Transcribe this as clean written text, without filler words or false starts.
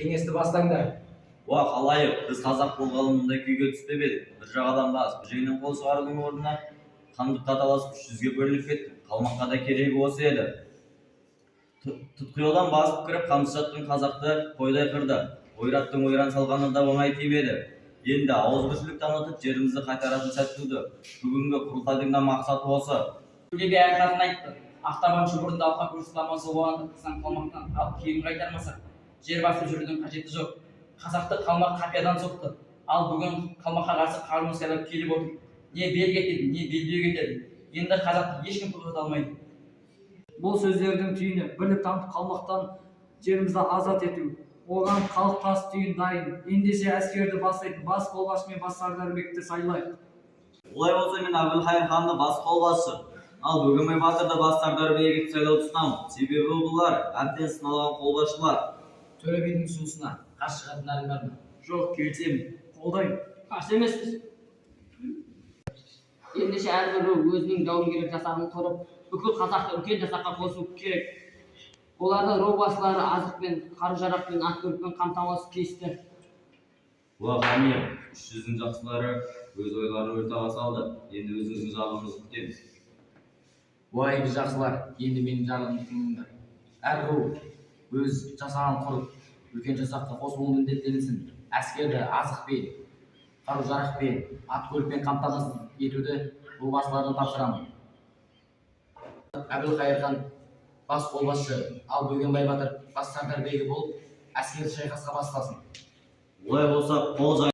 Кеңесті бастаңдар. Уа, халайық, біз қазақ болғалы мұндай күйге түспеп едік. Бір жағадан бас, бір жеңнен қол шығарудың орнына хандыққа таласып, 300-ге бөлініп кеттік. Қалмаққа да керегі осы еді. Тұтқиылдан басып кіріп, қамсыз жатқан қазақты қойдай қырды. Ойраттың ойран салғаны да оңай тимеді. Енді ауызбіршілік танытып, жерімізді қайтаратын сәт туды. Бүгінгі құрылтайдың да мақсаты осы. Төле би ақиқатын айтты. Ақтабан шұбырынды алқа көрсін аман болғанда қалмақтан ал кегін қайтармасақ, жер басып жүрудің қажеті жоқ. Қазақты қалмақ қапиядан соқты. Ал бүгін қалмаққа қарсы қаруын сайлап келіп отыр. Не бел кетеді, не белбеу кетеді. Енді қазақты ешкім тоқтата алмайды. Бұл сөздердің түйіні: бірлік танытып, қалмақтан жерімізді азат ету. Оған халық тас түйін дайын. Ендеше, әскерді бастайтын бас қолбасшы мен бас сардарбекті сайлайық. Олай болса, мен Әбілхайыр ханды бас қолбасшы, ал Бөгенбай батырды бас сардар бек етіп сайлауды ұсынамын. Себебі бұлар әбден сыналған қолбасшылар. Төле бидің ұсынысына қарсы шығатындарың бар ма? Жоқ, келісемін, қолдаймын. Қарсы емеспіз. Ендеше, әрбір ру өзінің жауынгерлік жасағын құрып, бүкіл қазақты үлкен жасаққа қосу керек. Оларды ру басылары азықпен, қару жарақпен, ат көлікпен қамтамасыз етсін. Уа, хан ием, үш жүздің жақсылары өз ойларын ортаға салды. Енді өзіңіздің жарлығыңызды күтеміз. Уа, игі жақсылар, енді менің жарлығымды тыңдаңдар. Әр ру өз жасағын құрып, үлкен жасаққа қосылуы міндеттелінсін. Әскерді азықпен, қару жарақпен, ат көлікпен қамтамасыз етуді ру басыларына тапсырамын. Әбілқайыр хан бас қолбасшы, ал Бөгенбай батыр бас сардар бегі болып, әскерді шайқасқа бастасын. Олай болса, қол.